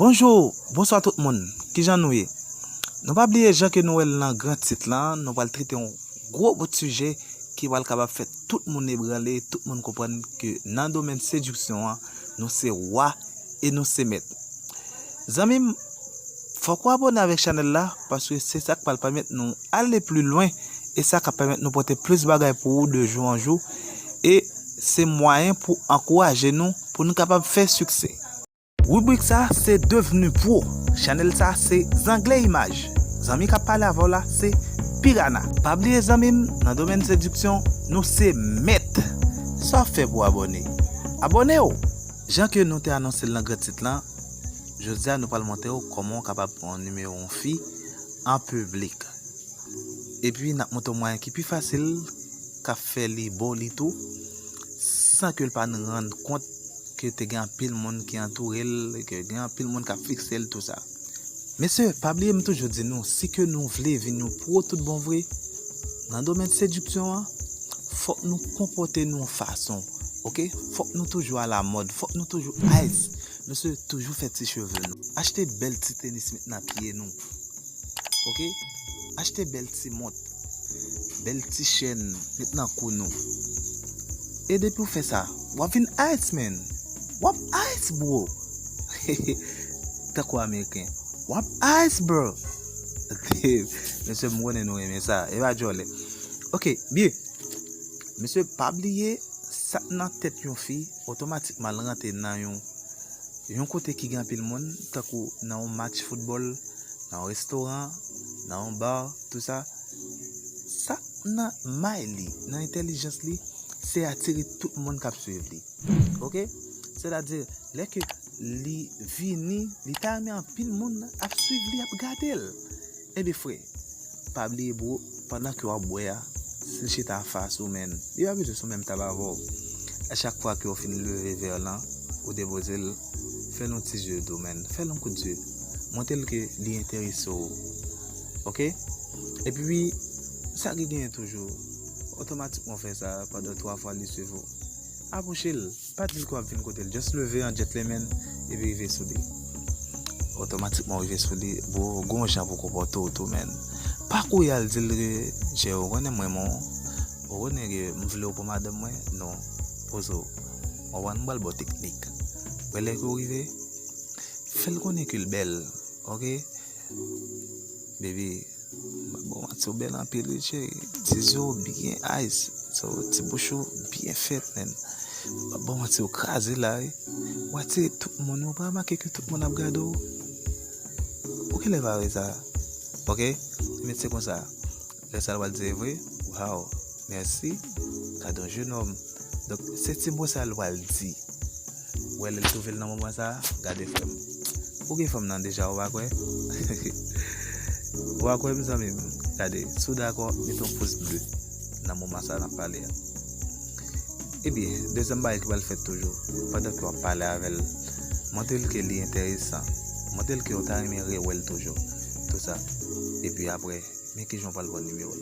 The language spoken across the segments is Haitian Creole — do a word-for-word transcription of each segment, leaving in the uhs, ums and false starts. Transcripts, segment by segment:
Bonjou, bonswa tout moun. Kijan nou ye? Nou pa bliye jan ke nou wè l nan gran tit lan, nou pral trete yon gwo bout sijè ki pral kapab fè tout moun ebranle, tout moun konprann ke nan domèn sediksyon an, nou se wa e nou se mèt. Zanmi m, fòk ou abòne avèk chanèl la, paske se sa k pral pèmèt nou ale pli lwen e sa k ap pèmèt nou pote plis bagay pou ou de jou an jou. E se mwayen pou ankouraje nou, pou nou kapab fè siksè. Ribrik sa se Devenu Pro. Chanèl sa se Zangle Imaj. Zanmi k ap pale avè w la se Piranha. Pa bliye zanmi m, nan domèn sediksyon, nou se mèt. Sa w ap fè pou abòne? Abòne w! Jan ke nou te anonse l nan gran tit lan, jodi a nou pral montre w kòman w kapab pran nimewo yon fi an piblik. Epi n ap montre w mwayen ki pi fasil k ap fè li bo li tou, san ke l pa rann kont ke te gen anpil moun ki antoure l, ke gen anpil moun k ap fikse l, tou sa. Mesye, pa bliye m toujou di nou, si ke nou vle vin yon pwo tout bon vre, nan domèn sediksyon an, fòk nou konpòte nou yon fason, oke? Fòk nou toujou alamòd, fòk nou toujou ice. Mesye, toujou fè ti cheve nou. Achte bèl ti tenis met nan pye nou. Oke? Achte bèl ti mont, bèl ti chèn, met nan kou nou. E depi w fè sa, w ap vin ice, man. W ap ice, bro. Tankou Ameriken. W ap ice, bro. Mesye, m konnen nou renmen sa. E pa djòlè. Oke, byen. Mesye, pa bliye, sa k nan tèt yon fi, otomatikman l rantre nan yon, yon kote ki gen anpil moun, tankou nan yon match foutbòl, nan yon restoran, nan yon bar, tou sa. Sa k nan may li, nan entèlijans li, se atire tout moun k ap swiv li. Oke? Sètadi, lè ke li vini, li ta renmen anpil moun ap swiv li, ap gade l. Ebyen, frè, pa bliye, bro, pandan ke w ap bwè a, si l chita anfas ou, menn, li pa bezwen sou menm tab avè w. A chak fwa ke w fin leve vè lan, ou depoze l, fè l yon ti zye dou, menn. Fè l yon kout zye. Montre l ke li enterese w. Oke? Epi, sa ki genyen toujou, otomatikman w fè sa pandan twa fwa li swiv ou. Apwoche l. Pa di l ke w ap vin kote l. Just leve an gentleman epi rive sou li. Otomatikman w rive sou li, bro, gon jan pou konpòte w tou, menn. Pa kouri al di l ke, "Che, ou konnen mwen, mon, ou konnen ke m vle w pou madanm mwen?" Non, poze w. W ap wè, m pral ba w teknik. Wè lè ke w rive, fè l konnen ke l bèl, oke? Baby, m ap ba w manti, w bèl anpil wi, cheri. Ti zye w byen ice, so, ti bouch ou byen fèt, menn. M ap ba w manti, w kraze la wi. W atire tout moun, ou pa remake ke tout moun ap gade w? Ou genlè pa wè sa. Oke? Men se konsa. Lè sa l pral di vre, waw, mèsi, gade yon jenòm. Donk, se ti mo sa l pral di. Ou wè lè l twouve l nan moman sa, gade frè m. Ou gen fanm nan deja, ou pa kwè? Ou pa kwè m, zanmi m? Gade, si w dakò, mete yon pouz ble nan moman sa n ap pale a. Ebyen, dezyèm bagay ki pral fèt toujou, pandan ke w ap pale avè l, montre l ke li enteresan, montre l ke w ta renmen rewè l toujou, tou sa. Epi apre, men kijan w pral pran nimewo l.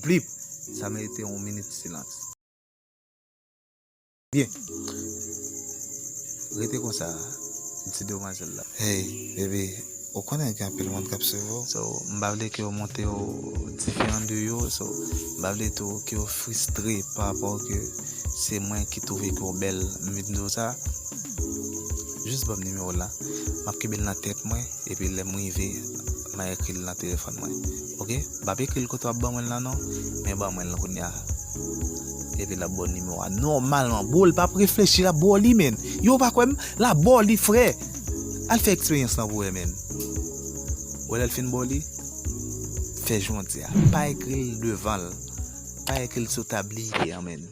Blip! Sa merite yon minit silans. Byen. Rete konsa, di demwazèl la. Hey, baby, ou konnen gen anpil moun k ap swiv ou. So, m pa vle ke w montre w diferan de yo. So, m pa vle tou ke w fristre pa rapò ke se mwen ki twouve ke w bèl. M vin di w sa. Jis ban m nimewo w la. M ap kenbe l nan tèt mwen. Epi lè m rive, m a ekri l nan telefòn mwen. Oke? M p ap ekri l kote w ap ban mwen l lan non, men ban mwen l kounye a. Epi l ap ba w nimewo a. Nòmalman, bro, l p ap reflechi, l ap ba w li, menn. Yo, w pa kwè m? L ap ba w li, frè. Al fè eksperyans lan pou w wè, menn. Ou wè lè l fin ba w li, fè jan w di a. Pa ekri l devan l. Pa ekri l sou tabliye an, menn.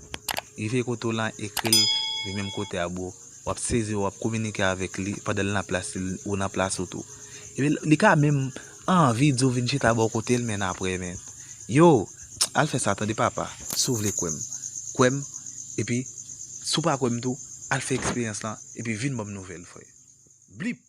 Rive kote w lan, ekri l, li menm kote a, bro. W ap sezi, w ap kominike avèk li pandan l nan plas li, ou nan plas ou tou. Epi li ka menm anvi di w vin chita bò kote l, men apre, men. Yo, al fè sa, tande papa, si w vle kwè m. Kwè m, epi, si w pa kwè m tou, al fè eksperyans lan, epi vin ban m nouvèl, frè. Blip!